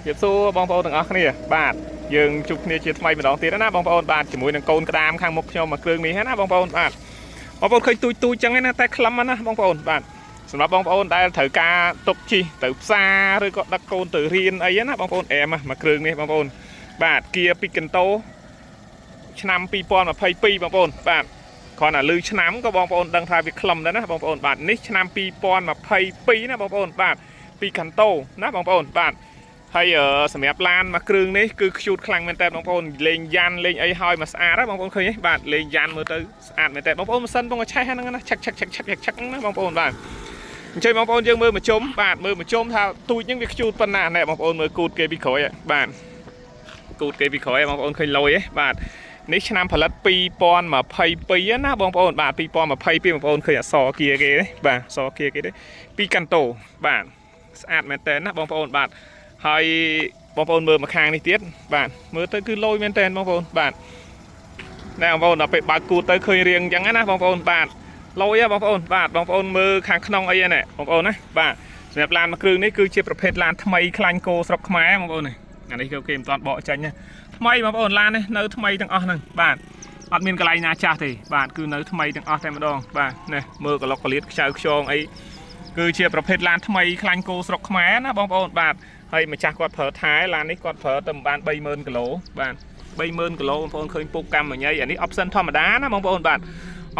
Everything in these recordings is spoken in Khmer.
ជម្រាបសួរបងប្អូនទាំងអស់គ្នាបាទយើងជួបគ្នាជាថ្មីម្ដងទៀតណាបងប្អូនបាទជាមួយនឹងកូនក្តាមខាងមុខខ្ញុំមួយគ្រឿងនេះណាបងប្អូនបាទបងប្អូនឃើញទូចទូចចឹងឯណាតែខ្លឹមណាបងប្អូនបាទសម្រាប់បងប្អូនដែលត្រូវការទុកជីទៅផ្សារឬក៏ដឹកកូនទៅរៀនអីណាបងប្អូនអែមមួយគ្រឿងនេះបងប្អូនបាទគៀពីកិនតូឆ្នាំ2022បងប្អូនបាទគ្រាន់តែលឺឆ្នាំក៏បងប្អូនដឹងថាវាខ្លឹមដែរណាបងប្អូនបាទនេះឆ្នាំ2022ណាបងប្អូនបាទពីកន្តូណាបងប្អូនបាទ ហើយសម្រាប់ឡានមួយគ្រឿងនេះគឺខ្ជូតខ្លាំងមែនតើបងប្អូនលេងយ៉ាន់លេងអីហើយមកស្អាតហ៎បងប្អូនឃើញទេបាទលេងយ៉ាន់មើលទៅស្អាតមែនតើបងប្អូនម៉ាស៊ីនបងឆេះហ្នឹងណាឆឹកឆឹកឆឹកឆឹកឆឹកហ្នឹងណាបងប្អូនបាទអញ្ចឹងបងប្អូនយើងមើលមកជុំបាទមើលមកជុំថាទូចហ្នឹងវាខ្ជូតប៉ុណ្ណាណែបងប្អូនមើលគូតគេពីក្រោយបាទគូតគេពីក្រោយបងប្អូនឃើញលយទេបាទនេះឆ្នាំផលិត2022ណាបងប្អូនបាទ2022បងប្អូនឃើញអសគៀគេទេបាទអសគៀគេទេពីកាន់តូបាទស្អាតមែនតើណាបងប្អូនបាទ ហើយបងប្អូនមើលមកខាងនេះទៀតបាទមើលទៅគឺលយមែនតើបងប្អូនបាទណែបងប្អូនដល់ពេលបើកគូតទៅឃើញរៀងអញ្ចឹងណាបងប្អូនបាទលយហ៎បងប្អូនបាទបងប្អូនមើលខាងក្នុងអីហ្នឹងបងប្អូនណាបាទសម្រាប់ឡានមួយគ្រឿងនេះគឺជាប្រភេទឡានថ្មីខ្លាញ់គោស្រុកខ្មែរបងប្អូននេះអានេះគឺគេមិនទាន់បកចេញណាថ្មីបងប្អូនឡាននេះនៅថ្មីទាំងអស់ហ្នឹងបាទអត់មានកន្លែងណាចាស់ទេបាទគឺនៅថ្មីទាំងអស់តែម្ដងបាទនេះមើលកលុកកលៀតខ្ចៅខ្យងអីគឺជាប្រភេទឡានថ្មីខ្លាញ់គោស្រុកខ្មែរណាបងប្អូនបាទ ហើយម្ចាស់គាត់ប្រើថែឡាននេះគាត់ប្រើទៅបាន30000គីឡូបាទ30000គីឡូបងប្អូនឃើញពុកកម្មញ៉ៃអានេះ option ធម្មតាណាបងប្អូនបាទ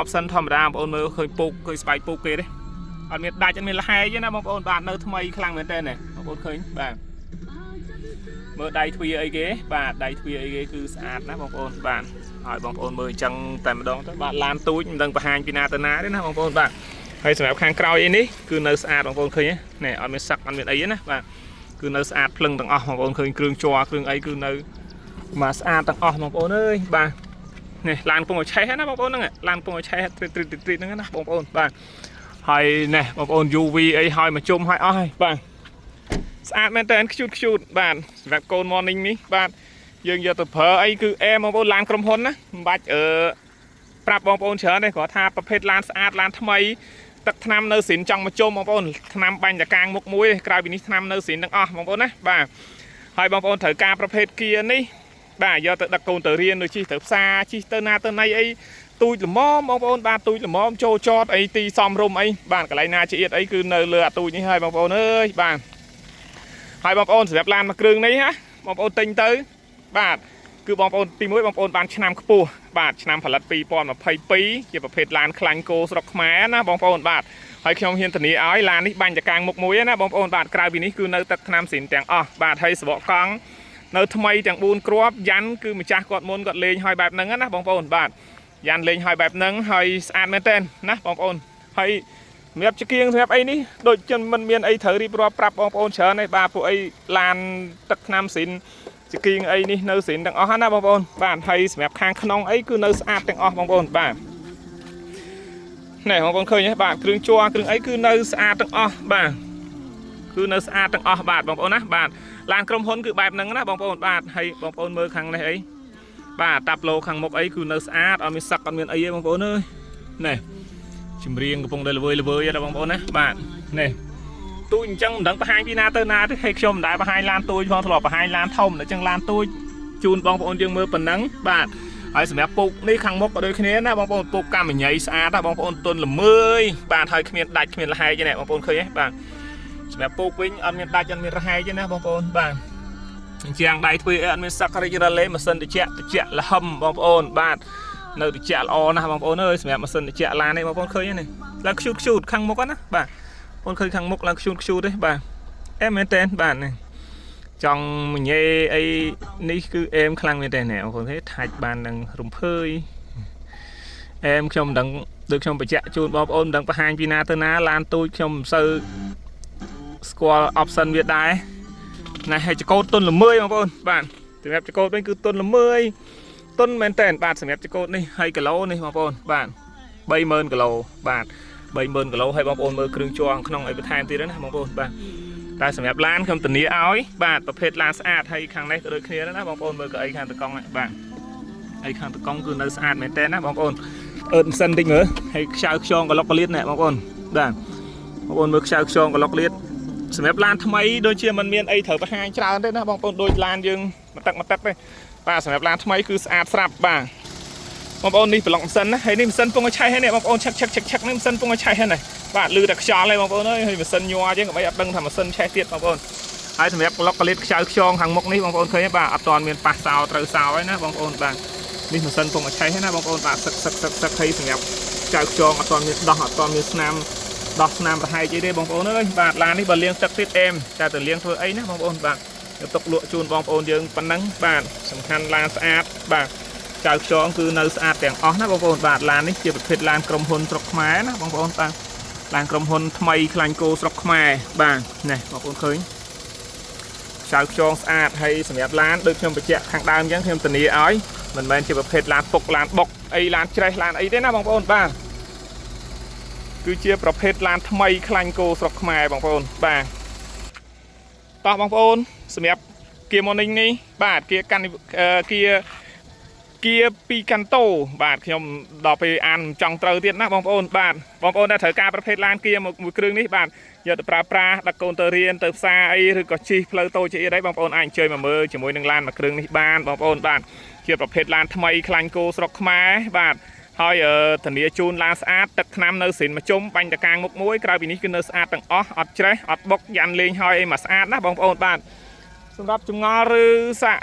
option ធម្មតាបងប្អូនមើលឃើញពុកឃើញស្បែកពុកគេទេអត់មានដាច់អត់មានលហែកទេណាបងប្អូនបាទនៅថ្មីខ្លាំងមែនតើណាបងប្អូនឃើញបាទមើលដៃទ្វារអីគេបាទដៃទ្វារអីគេគឺស្អាតណាបងប្អូនបាទហើយបងប្អូនមើលអញ្ចឹងតែម្ដងទៅបាទឡានទូចមិនដឹងបង្ហាញពីណាទៅណាទេណាបងប្អូនបាទហើយសម្រាប់ខាងក្រោយអីនេះគឺនៅស្អាតបងប្អូនឃើញទេនេះអត់មានសឹកអត់មានអីទេណាបាទ គឺនៅស្អាតភ្លឹងទាំងអស់បងប្អូនឃើញគ្រឿងជ័រគ្រឿងអីគឺនៅមកស្អាតទាំងអស់បងប្អូនអើយបាទនេះឡានពងឲ្យឆេះណាបងប្អូនហ្នឹងឡានពងឲ្យឆេះទ្រីតទ្រីតទ្រីតហ្នឹងណាបងប្អូនបាទហើយនេះបងប្អូន UV អីហើយមកជុំហើយអស់ហើយបាទស្អាតមែនតើខ្ជូតខ្ជូតបាទសម្រាប់កូន morning នេះបាទយើងយកទៅប្រើអីគឺអែមបងប្អូនឡានក្រុមហ៊ុនណាមិនបាច់អឺប្រាប់បងប្អូនច្រើនទេគ្រាន់ថាប្រភេទឡានស្អាតឡានថ្មី ទឹកថ្នាំនៅស៊ីនចង់មកជុំបងប្អូនថ្នាំបាញ់តកាងមុខមួយក្រៅពីនេះថ្នាំនៅស៊ីនទាំងអស់បងប្អូនណាបាទហើយបងប្អូនត្រូវការប្រភេទគៀនេះបាទយកទៅដឹកកូនទៅរៀនដូចជិះទៅផ្សារជិះទៅណាទៅណីអីទូចល្មមបងប្អូនបាទទូចល្មមចូលចតអីទីសំរុំអីបាទកន្លែងណាជាអៀតអីគឺនៅលើអាទូចនេះហើយបងប្អូនអើយបាទហើយបងប្អូនសម្រាប់ឡានមួយគ្រឿងនេះណាបងប្អូនទិញទៅបាទគឺបងប្អូនទី1បងប្អូនបានឆ្នាំខ្ពស់បាទឆ្នាំផលិត2022ជាប្រភេទឡានខ្លាញ់គោស្រុកខ្មែរណាបងប្អូនបាទហើយខ្ញុំហ៊ានធានាឲ្យឡាននេះបាញ់តកាងមុខមួយណាបងប្អូនបាទក្រៅពីនេះគឺនៅទឹកថ្នាំស៊ីនទាំងអស់បាទហើយសបកកង់នៅថ្មីទាំង4គ្រាប់យ៉ាន់គឺម្ចាស់គាត់មុនគាត់លេងឲ្យបែបហ្នឹងណាបងប្អូនបាទយ៉ាន់លេងឲ្យបែបហ្នឹងហើយស្អាតមែនទែនណាបងប្អូនហើយសម្រាប់ចង្គៀងសម្រាប់អីនេះដូចចិនមិនមានអីត្រូវរៀបរាប់ប្រាប់បងប្អូនច្រើនទេបាទពួកអីឡានទឹកថ្នាំស៊ីន ចង្គៀងអីនេះនៅស្រីនទាំងអស់ណាបងប្អូនបាទហើយសម្រាប់ខាងក្នុងអីគឺនៅស្អាតទាំងអស់បងប្អូនបាទនេះបងប្អូនឃើញទេបាទគ្រឿងជ័រគ្រឿងអីគឺនៅស្អាតទាំងអស់បាទគឺនៅស្អាតទាំងអស់បាទបងប្អូនណាបាទឡានក្រុមហ៊ុនគឺបែបហ្នឹងណាបងប្អូនបាទហើយបងប្អូនមើលខាងនេះអីបាទតាប់ឡូខាងមុខអីគឺនៅស្អាតអត់មានសឹកអត់មានអីទេបងប្អូនអើយនេះចម្រៀងកំពុងតែល្វើយល្វើយណាបងប្អូនណាបាទនេះ ទូចអញ្ចឹងមិនដឹងបង្ហាញពីណាទៅណាទេហើយខ្ញុំមិនដែលបង្ហាញឡានទូចផងធ្លាប់បង្ហាញឡានធំតែអញ្ចឹងឡានទូចជូនបងប្អូនយើងមើលប៉ុណ្ណឹងបាទហើយសម្រាប់ពុកនេះខាងមុខក៏ដូចគ្នាណាបងប្អូនពុកកម្មញ៉ៃស្អាតណាបងប្អូនទុនល្មើយបាទហើយគ្មានដាច់គ្មានលហែកទេណាបងប្អូនឃើញទេបាទសម្រាប់ពុកវិញអត់មានដាច់អត់មានរហែកទេណាបងប្អូនបាទអញ្ចឹងដៃធ្វើអីអត់មានសឹករីករ៉ាឡេម៉ាស៊ីនត្រជាក់ត្រជាក់លហឹមបងប្អូនបាទនៅត្រជាក់ល្អណាស់បងប្អូនអើយសម្រាប់ម៉ាស៊ីនត្រជាក់ឡាននេះបងប្អូនឃើញទេនេះឡើងខ្ជូតខ្ជូតខាងមុខណាបាទ បងឃើញខាងមុខឡើងខ្ជូតខ្ជូតទេបាទអែមមែនតើបាទនេះចង់ញ៉េអីនេះគឺអែមខ្លាំងមែនតើណែបងប្អូនទេថាច់បាននឹងរំភើយអែមខ្ញុំមិនដឹងដូចខ្ញុំបញ្ជាក់ជូនបងប្អូនមិនដឹងបង្ហាញពីណាទៅណាឡានទូចខ្ញុំមិនសូវស្គាល់ option វាដែរណែហើយចកោតទុនល្មើយបងប្អូនបាទសម្រាប់ចកោតវិញគឺទុនល្មើយទុនមែនតើបាទសម្រាប់ចកោតនេះហើយគីឡូនេះបងប្អូនបាទ30000គីឡូបាទ30000គីឡូហើយបងប្អូនមើលគ្រឿងជ័រក្នុងអីបន្ថែមទៀតណាបងប្អូនបាទតែសម្រាប់ឡានខ្ញុំធានាឲ្យបាទប្រភេទឡានស្អាតហើយខាងនេះក៏ដូចគ្នាដែរណាបងប្អូនមើលកៅអីខាងតកង់បាទហើយខាងតកង់គឺនៅស្អាតមែនតើណាបងប្អូនអឺតម៉ាស៊ីនតិចមើលហើយខ្ចៅខ្យងកលុកកលៀតណែបងប្អូនបាទបងប្អូនមើលខ្ចៅខ្យងកលុកលៀត សម្រាប់ឡានថ្មីដូចជាมันមានអីត្រូវបង្ហាញច្រើនទេណាបងប្អូនដូចឡានយើងមកទឹកមកទឹកទេបាទសម្រាប់ឡានថ្មីគឺស្អាតស្រាប់បាទបងប្អូននេះប្លុកម៉ាស៊ីនណាហើយនេះម៉ាស៊ីនពងឲ្យឆេះហើយនេះបងប្អូនឆឹកឆឹកឆឹកឆឹកនេះម៉ាស៊ីនពងឲ្យឆេះហើយនេះបាទលឺតែខ្យល់ហើយបងប្អូនអើយហើយម៉ាស៊ីនញ័រជាងកុំអីអត់ដឹងថាម៉ាស៊ីនឆេះទៀតបងប្អូនហើយសម្រាប់ប្លុកកលិតខ្ចៅខ្យងខាងមុខនេះបងប្អូនឃើញទេបាទអត់ទាន់មានប៉ះសោត្រូវសោហើយណាបងប្អូនបាទនេះម៉ាស៊ីនពងឲ្យឆេះហើយណាបងប្អូនបាទសឹកសឹកសឹកសឹកហើយសម្រាប់ខ្ចៅខ្យងអត់ទាន់មានដោះអត់ទាន់មានស្នាម ដោះស្នាមរហែកអីទេបងប្អូនអើយបាទឡាននេះបើលាងទឹកទៀតអេមតែទៅលាងធ្វើអីណាបងប្អូនបាទយកទុកលក់ជូនបងប្អូនយើងប៉ុណ្ណឹងបាទសំខាន់ឡានស្អាតបាទចៅខ្យងគឺនៅស្អាតទាំងអស់ណាបងប្អូនបាទឡាននេះជាប្រភេទឡានក្រុមហ៊ុនស្រុកខ្មែរណាបងប្អូនបាទឡានក្រុមហ៊ុនថ្មីខ្លាញ់គោស្រុកខ្មែរបាទនេះបងប្អូនឃើញចៅខ្យងស្អាតហើយសម្រាប់ឡានដូចខ្ញុំបញ្ជាក់ខាងដើមអញ្ចឹងខ្ញុំធានាឲ្យមិនមែនជាប្រភេទឡានពុកឡានបុកអីឡានច្រេះឡានអីទេណាបងប្អូនបាទ គឺជាប្រភេទឡានថ្មីខ្លាញ់គោស្រុកខ្មែរបងប្អូនបាទតោះបងប្អូនសម្រាប់គៀ Morning នេះបាទគៀកាន់គៀគៀពីកាន់តូបាទខ្ញុំដល់ពេលអានចង់ត្រូវទៀតណាបងប្អូនបាទបងប្អូនដែលត្រូវការប្រភេទឡានគៀមួយគ្រឿងនេះបាទយកទៅប្រើប្រាស់ដឹកកូនទៅរៀនទៅផ្សារអីឬក៏ជិះផ្លូវតូចជាអីបងប្អូនអាចអញ្ជើញមកមើលជាមួយនឹងឡានមួយគ្រឿងនេះបានបងប្អូនបាទជាប្រភេទឡានថ្មីខ្លាញ់គោស្រុកខ្មែរបាទហើយធានាជូនឡានស្អាតទឹកថ្នាំនៅសិនមួយជុំបាញ់តកាងមុខមួយក្រៅពីនេះគឺនៅស្អាតទាំងអស់អត់ច្រេះអត់បុកយ៉ាន់លេងហើយអីមកស្អាតណាបងប្អូនបាទសម្រាប់ចម្ងល់ឬសាក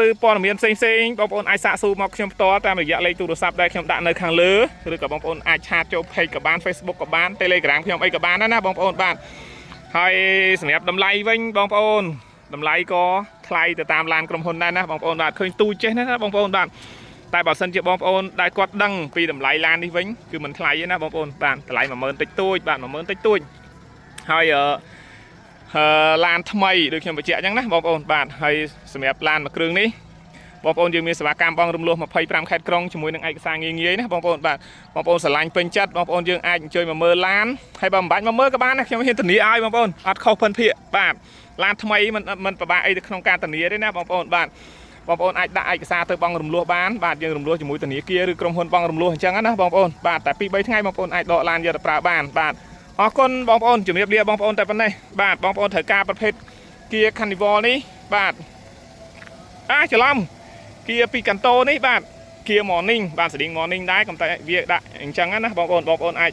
ឬព័ត៌មានផ្សេងផ្សេងបងប្អូនអាចសាកសួរមកខ្ញុំផ្ទាល់តាមរយៈលេខទូរស័ព្ទដែលខ្ញុំដាក់នៅខាងលើឬក៏បងប្អូនអាច chat ចូល page ក៏បាន Facebook ក៏បាន Telegram ខ្ញុំអីក៏បានដែរណាបងប្អូនបាទហើយសម្រាប់តម្លៃវិញបងប្អូនតម្លៃក៏ថ្លៃទៅតាមឡានក្រុមហ៊ុនដែរណាបងប្អូនបាទឃើញទូចេះណាបងប្អូនបាទតែបើសិនជាបងប្អូនដែលគាត់ដឹងពីតម្លៃឡាននេះវិញគឺមិនថ្លៃទេណាបងប្អូនបាទតម្លៃ10000តិចតួចបាទ10000តិចតួចហើយអឺឡានថ្មីដូចខ្ញុំបញ្ជាក់អញ្ចឹងណាបងប្អូនបាទហើយសម្រាប់ឡានមួយគ្រឿងនេះបងប្អូនយើងមានសេវាកម្មបងរំលោះ25ខេត្តក្រុងជាមួយនឹងឯកសារងាយងាយណាបងប្អូនបាទបងប្អូនស្រឡាញ់ពេញចិត្តបងប្អូនយើងអាចអញ្ជើញមកមើលឡានហើយបើមិនបាច់មកមើលក៏បានដែរខ្ញុំហ៊ានធានាឲ្យបងប្អូនអត់ខុសភិនភាកបាទឡានថ្មីមិនមិនពិបាកអីទៅក្នុងការធានាទេណាបងប្អូនបាទបងប្អូនអាចដាក់ឯកសារទៅបងរំលោះបានបាទយើងរំលោះជាមួយធនាគារឬក្រុមហ៊ុនបងរំលោះអញ្ចឹងណាបងប្អូនបាទតែ2 3ថ្ងៃបងប្អូនអាចដកឡានយកទៅប្រើបានបាទអរគុណបងប្អូនជំរាបលាបងប្អូនតែប៉ុណ្ណេះបាទបងប្អូនត្រូវការប្រភេទ Kia Carnival នេះបាទអាច្រឡំ Kia Picanto នេះបាទ Kia Morning បាទស្តៀង Morning ដែរកុំតែវាដាក់អញ្ចឹងណាបងប្អូនបងប្អូនអាច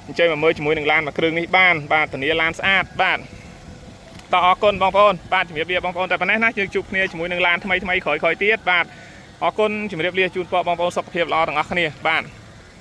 អញ្ជើញមកមើលជាមួយនឹងឡានមួយគ្រឿងនេះបានបាទធានាឡានស្អាតបាទតោះអរគុណបងប្អូនបាទជំរាបលាបងប្អូនតែប៉ុណ្ណេះណាយើងជួបគ្នាជាមួយនឹងឡានថ្មីថ្មីក្រោយៗទៀតបាទអរគុណជំរាបលាជូនពរបងប្អូនសុខភាពល្អទាំងអស់គ្នាបាទ។